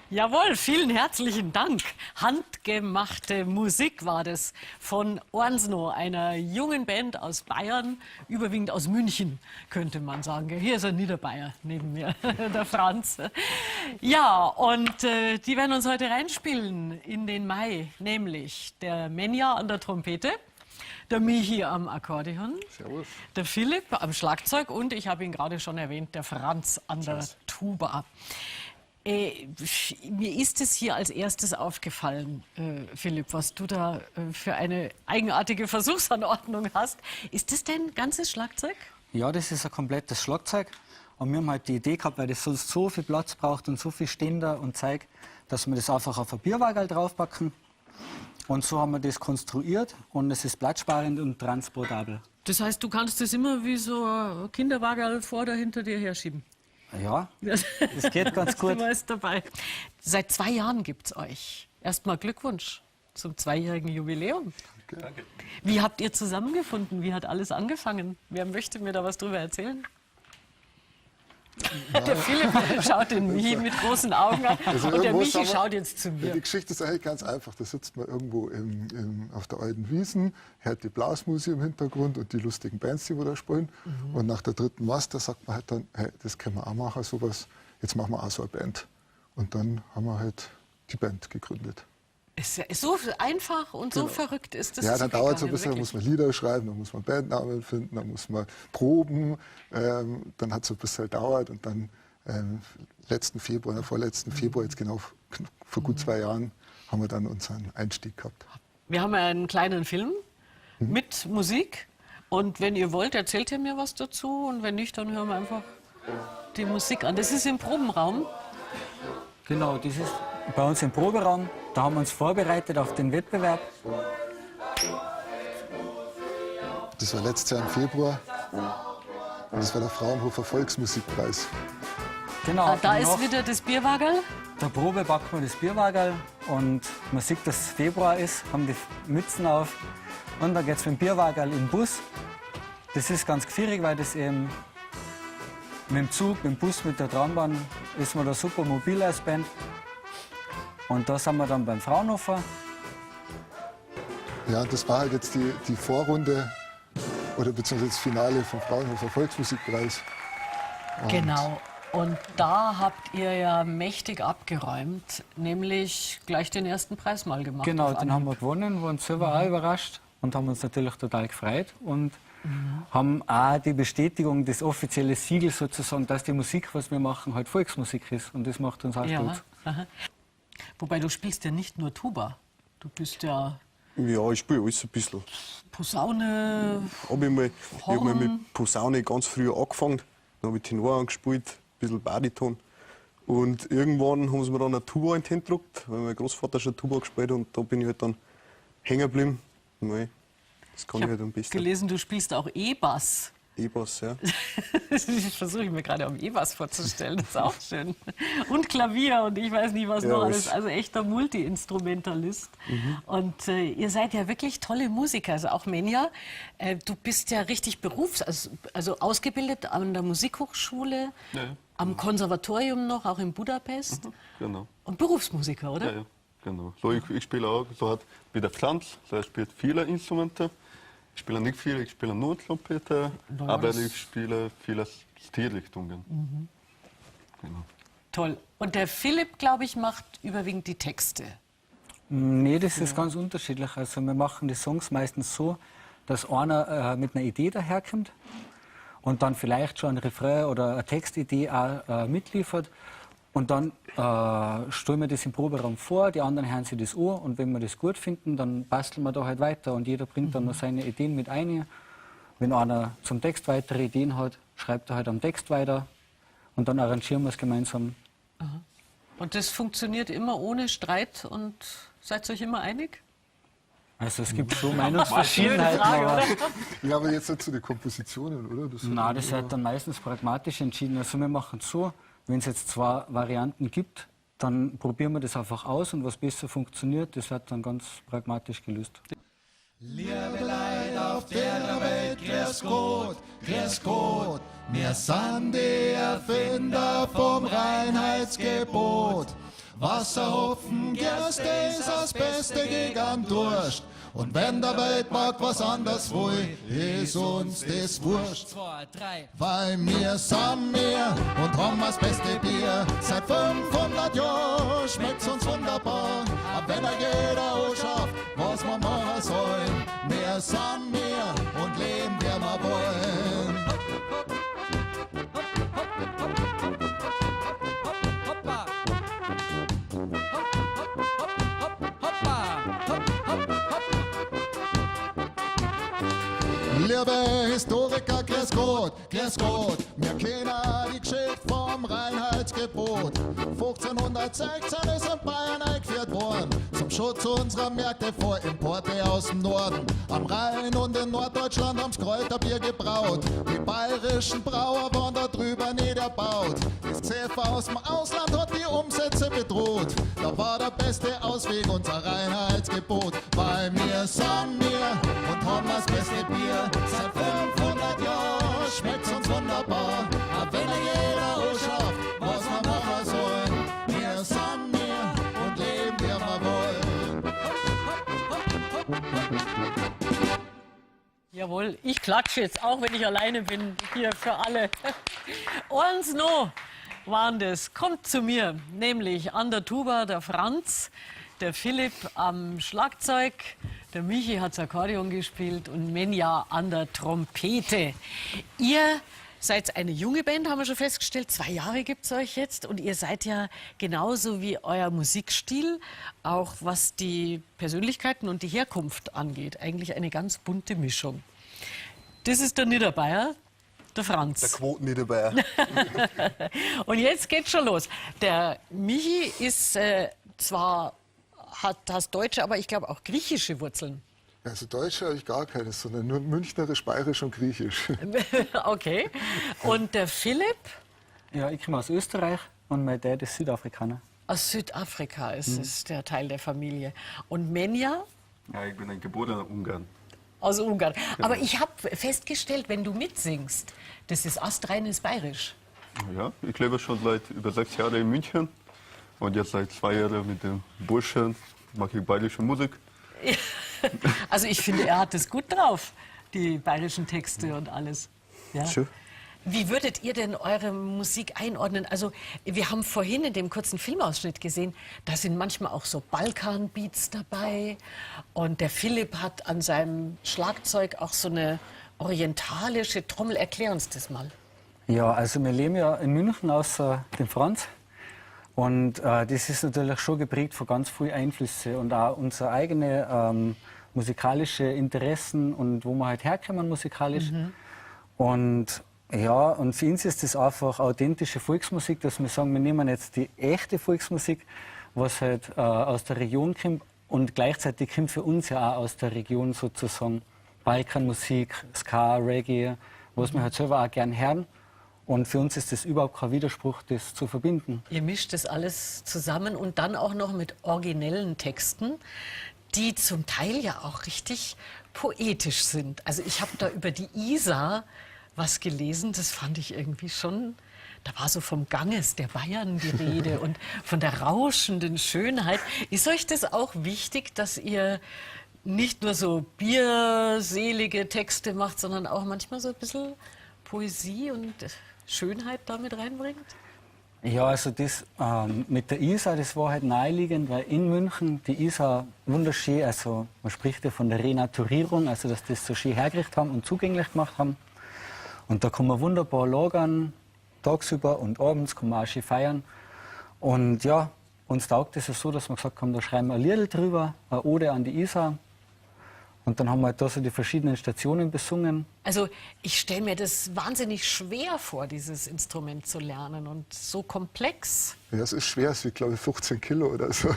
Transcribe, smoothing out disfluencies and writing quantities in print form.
Jawohl, vielen herzlichen Dank. Handgemachte Musik war das von Ornsno, einer jungen Band aus Bayern, überwiegend aus München, könnte man sagen. Hier ist ein Niederbayer neben mir, der Franz. Ja, und die werden uns heute reinspielen in den Mai, nämlich der Menja an der Trompete, der Michi am Akkordeon, Servus. Der Philipp am Schlagzeug und, ich habe ihn gerade schon erwähnt, der Franz an der Tuba. Mir ist es hier als erstes aufgefallen, Philipp, was du da für eine eigenartige Versuchsanordnung hast. Ist das dein ganzes Schlagzeug? Ja, das ist ein komplettes Schlagzeug. Und wir haben halt die Idee gehabt, weil das sonst so viel Platz braucht und so viel Ständer und Zeug, dass wir das einfach auf ein Bierwagerl draufpacken. Und so haben wir das konstruiert und es ist platzsparend und transportabel. Das heißt, du kannst das immer wie so ein Kinderwagerl vor oder hinter dir herschieben. Ja, das geht ganz gut. Du warst dabei. Seit 2 Jahren gibt's euch. Erstmal Glückwunsch zum 2-jährigen Jubiläum. Danke. Wie habt ihr zusammengefunden? Wie hat alles angefangen? Wer möchte mir da was drüber erzählen? Ja. Der Philipp schaut den Michi mit großen Augen an. Also und der irgendwo Michi sind wir- schaut jetzt zu Ja, mir. die Geschichte ist eigentlich ganz einfach. Da sitzt man irgendwo auf der alten Wiesen, hört die Blasmusik im Hintergrund und die lustigen Bands, die wo da spielen. Und nach der dritten Mass, da sagt man halt dann, hey, das können wir auch machen, sowas. Jetzt machen wir auch so eine Band. Und dann haben wir halt die Band gegründet. Ist ja so einfach und so verrückt ist das. Ja, dann dauert es ein zugegangen, bisschen, dann wirklich. muss man Lieder schreiben, dann muss man Bandnamen finden, dann muss man proben. Dann hat es ein bisschen gedauert und dann letzten Februar, vorletzten Februar, jetzt genau vor gut 2 Jahren, haben wir dann unseren Einstieg gehabt. Wir haben einen kleinen Film mit Musik und wenn ihr wollt, erzählt ihr mir was dazu und wenn nicht, dann hören wir einfach die Musik an. Das ist im Probenraum. Genau, das ist bei uns im Proberaum. Da haben wir uns vorbereitet auf den Wettbewerb. Das war letztes Jahr im Februar. Und das war der Fraunhofer Volksmusikpreis. Genau. Ah, da und ist nach wieder das Bierwagerl. der Probe backen wir das Bierwagerl und man sieht, dass es Februar ist, haben die Mützen auf. Und dann geht's mit dem Bierwagerl im Bus. Das ist ganz gefährlich, weil das eben mit dem Zug, mit dem Bus, mit der Trambahn ist man da super mobil als Band. Und da sind wir dann beim Fraunhofer. Ja, und das war halt jetzt die Vorrunde oder beziehungsweise das Finale vom Fraunhofer Volksmusikpreis. Und Genau. Und da habt ihr ja mächtig abgeräumt, nämlich gleich den ersten Preis mal gemacht. Genau, auf den Anhieb. haben wir gewonnen, waren selber auch überrascht und haben uns natürlich total gefreut und haben auch die Bestätigung, das offizielle Siegel sozusagen, dass die Musik, was wir machen, halt Volksmusik ist. Und das macht uns auch stolz. Wobei, du spielst ja nicht nur Tuba, du bist ja... Ja, ich spiele alles ein bisschen. Posaune, Hab ich mal, ich hab mal Horn. mit Posaune ganz früh angefangen. Dann hab ich Tenor angespielt, ein bisschen Bariton. Und irgendwann haben sie mir dann eine Tuba in die Hand gedrückt, weil mein Großvater schon Tuba gespielt hat und da bin ich halt dann hängen geblieben. Mei, das kann Ich ich halt hab am besten. gelesen, du spielst auch E-Bass. E-Bass, ja. Das versuche ich mir gerade am E-Bass vorzustellen, das ist auch schön. Und Klavier und ich weiß nicht, was Ja, noch alles. alles. Also echter Multi-Instrumentalist. Und ihr seid ja wirklich tolle Musiker, also auch Menja. Du bist ja richtig also ausgebildet an der Musikhochschule, am Konservatorium noch, auch in Budapest. Genau. Und Berufsmusiker, oder? Ja, ja, genau. So, ich spiele auch, so hat wie der Franz, so er spielt viele Instrumente. Ich spiele nicht viel, ich spiele nur Trompete, aber ich spiele viele Stilrichtungen. Genau. Toll. Und der Philipp, glaube ich, macht überwiegend die Texte. Nee, das ist ganz unterschiedlich. Also wir machen die Songs meistens so, dass einer mit einer Idee daherkommt und dann vielleicht schon ein Refrain oder eine Textidee auch mitliefert. Und dann stellen wir das im Proberaum vor, die anderen hören sich das an und wenn wir das gut finden, dann basteln wir da halt weiter und jeder bringt dann noch seine Ideen mit ein. Wenn einer zum Text weitere Ideen hat, schreibt er halt am Text weiter und dann arrangieren wir es gemeinsam. Und das funktioniert immer ohne Streit und seid ihr euch immer einig? Also es gibt schon Meinungsverschiedenheiten, Frage, aber oder? Ja, aber jetzt nicht zu den Kompositionen, oder? Das Nein, hat das immer wird dann meistens pragmatisch entschieden. Also wir machen es so, wenn es jetzt 2 Varianten gibt, dann probieren wir das einfach aus und was besser funktioniert, das wird dann ganz pragmatisch gelöst. Liebe Leute auf der Welt, grüß Gott, grüß Gott, wir sind die Erfinder vom Reinheitsgebot. Wasserhopfen, Gerste ist das Beste gegen Durst. Und wenn der Weltmarkt was anders will, ist uns das wurscht. 2, 3. Weil wir sind wir und haben das beste Bier. Seit 500 Jahren schmeckt's uns wunderbar. Aber wenn er jeder anschafft, was wir machen sollen, wir sind wir und leben, wie wir wollen. Hoppa. Hopp, hopp, hopp, hopp, hoppa. Hopp, hopp, hopp. Liebe Historiker, grüß Gott, grüß Gott. Wir kennen die Geschichte vom Reinheitsgebot. 1516 ist in Bayern eingeführt worden. Zum Schutz unserer Märkte vor Importe aus dem Norden. Am Rhein und in Norddeutschland haben's Kräuterbier gebraut. Die bayerischen Brauer waren da drüber nicht erbaut. Das Zephyr aus dem Ausland hat die Umsätze bedroht. Da war der beste Ausweg unser Reinheitsgebot. Weil wir sind wir und haben das beste Bier. Seit 500 Jahren schmeckt's uns wunderbar. Aber wenn er jeder anschafft, was wir machen sollen, wir sind wir und leben, wie wir wollen. Jawohl, ich klatsche jetzt, auch wenn ich alleine bin, hier für alle. Ohrensno waren das. Kommt zu mir, nämlich an der Tuba der Franz, der Philipp am Schlagzeug, der Michi hat's Akkordeon gespielt und Menja an der Trompete. Ihr seid eine junge Band, haben wir schon festgestellt. 2 Jahre gibt's euch jetzt und ihr seid ja genauso wie euer Musikstil, auch was die Persönlichkeiten und die Herkunft angeht, eigentlich eine ganz bunte Mischung. Das ist der Niederbayer, der Franz. Der Quoten-Niederbayer. Und jetzt geht's schon los. Der Michi ist zwar, hat, hast deutsche, aber ich glaube auch griechische Wurzeln. Also Deutsche habe ich gar keine, sondern nur Münchnerisch, Bayerisch und Griechisch. Okay. Und der Philipp? Ja, ich komme aus Österreich und mein Dad ist Südafrikaner. Aus Südafrika ist der Teil der Familie. Und Menja? Ja, ich bin ein geborener Ungarn. Aus Ungarn. Aber ich habe festgestellt, wenn du mitsingst, das ist astreines Bayerisch. Ja, ich lebe schon seit über 6 Jahren in München. Und jetzt seit 2 Jahren mit dem Burschen mache ich bayerische Musik. Also ich finde, er hat es gut drauf, die bayerischen Texte und alles. Ja. Schön. Wie würdet ihr denn eure Musik einordnen? Also wir haben vorhin in dem kurzen Filmausschnitt gesehen, da sind manchmal auch so Balkan-Beats dabei. Und der Philipp hat an seinem Schlagzeug auch so eine orientalische Trommel. Erklär uns das mal. Ja, also wir leben ja in München außer dem Franz. Und das ist natürlich schon geprägt von ganz vielen Einflüssen und auch unsere eigene musikalische Interessen und wo wir halt herkommen musikalisch. Und ja, und für uns ist das einfach authentische Volksmusik, dass wir sagen, wir nehmen jetzt die echte Volksmusik, was halt aus der Region kommt und gleichzeitig kommt für uns ja auch aus der Region sozusagen Balkanmusik, Ska, Reggae, was wir halt selber auch gern hören. Und für uns ist das überhaupt kein Widerspruch, das zu verbinden. Ihr mischt das alles zusammen und dann auch noch mit originellen Texten, die zum Teil ja auch richtig poetisch sind. Also ich habe da über die Isar was gelesen, das fand ich irgendwie schon, da war so vom Ganges der Bayern die Rede und von der rauschenden Schönheit. Ist euch das auch wichtig, dass ihr nicht nur so bierselige Texte macht, sondern auch manchmal so ein bisschen Poesie und Schönheit damit reinbringt? Ja, also das mit der Isar, das war halt naheliegend, weil in München die Isar wunderschön, also man spricht ja von der Renaturierung, also dass das so schön hergerichtet haben und zugänglich gemacht haben. Und da kann man wunderbar lagern, tagsüber und abends kann man auch schön feiern. Und ja, uns taugt es ja so, dass wir gesagt haben, da schreiben wir ein Liedl drüber, eine Ode an die Isar. Und dann haben wir halt da so die verschiedenen Stationen besungen. Also ich stell mir das wahnsinnig schwer vor, dieses Instrument zu lernen und so komplex. Ja, es ist schwer, es wiegt, glaub ich, 15 Kilo oder so.